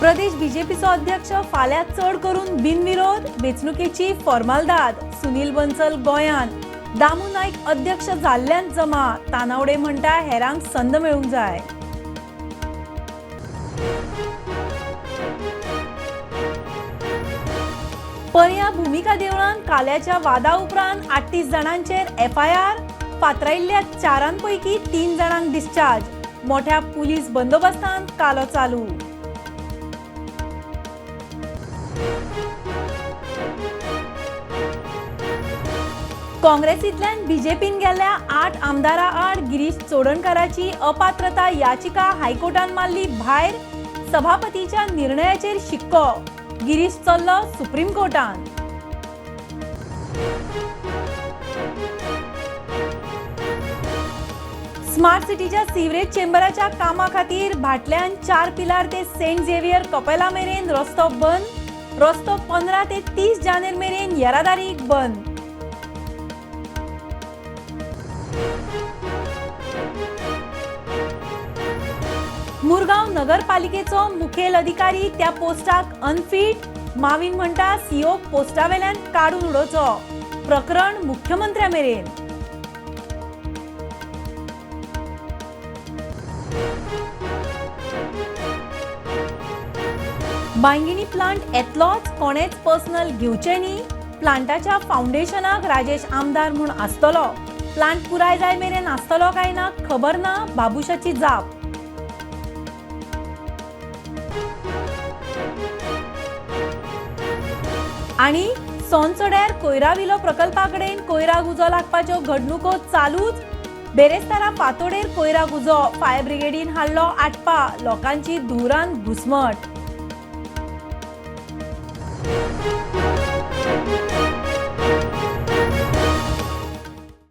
प्रदेश बीजेपीचो अध्यक्ष फाल्यां चड करून बिनविरोध वेंचणुकेची फॉर्मालदाद. सुनील बन्सल गोंयांत. दामू नायक अध्यक्ष जाल्ल्यान जमा. तानावडे म्हणटा हेरांक संद मेळूंक जाय. पर्या भुमिका देवळान काल्याच्या वादा उपरांत 38 जाणांचेर एफआयआर. फातरायिल्ल्या 4 पैकी 3 जाणांक डिस्चार्ज. मोठ्या पुलीस बंदोबस्तान कालो चालू. काँग्रेसींतल्यान बीजेपीन गेल्ल्या 8 आमदारां आड गिरीश चोडणकाराची अपात्रता याचिका हायकोर्टान मारली भायर. सभापतीच्या निर्णयाचेर शिक्को. गिरीश चल्लो सुप्रीम कोर्टान. स्मार्ट सिटीच्या सिवरेज चेंबराच्या कामा खातीर भाटल्यान 4 पिलार ते सेंट झेवियर कपेला मेरेन रस्तो बंद. रस्तो 15 ते 30 जानेर मेरेन येरादारीक बंद. मुरगांव नगरपालिकेचो मुखेल अधिकारी त्या पोस्टाक अनफीट. माविन म्हणटा सीओ पोस्टावेल्यान काडून उडोवचो. प्रकरण मुख्यमंत्र्या मेरेन. बांगिणी प्लांट येतलोच, कोणेच पर्सनल घेवचें न्ही. प्लांटाच्या फावंडेशनाक राजेश आमदार म्हूण आसतलो. प्लांट पुराय जाय मेरेन आसतलो काय ना खबर ना, बाबुशाची जाप. आनी सोनसड्यार कोयरा विलो प्रकल्पा कडेन कोयराक उजो लागपाच्यो घडणुको चालूच. बेरेस्तारा फातोडेर कोयराक उजो. फायर ब्रिगेडीन हाडलो आटपा. लोकांची धुरान घुसमट.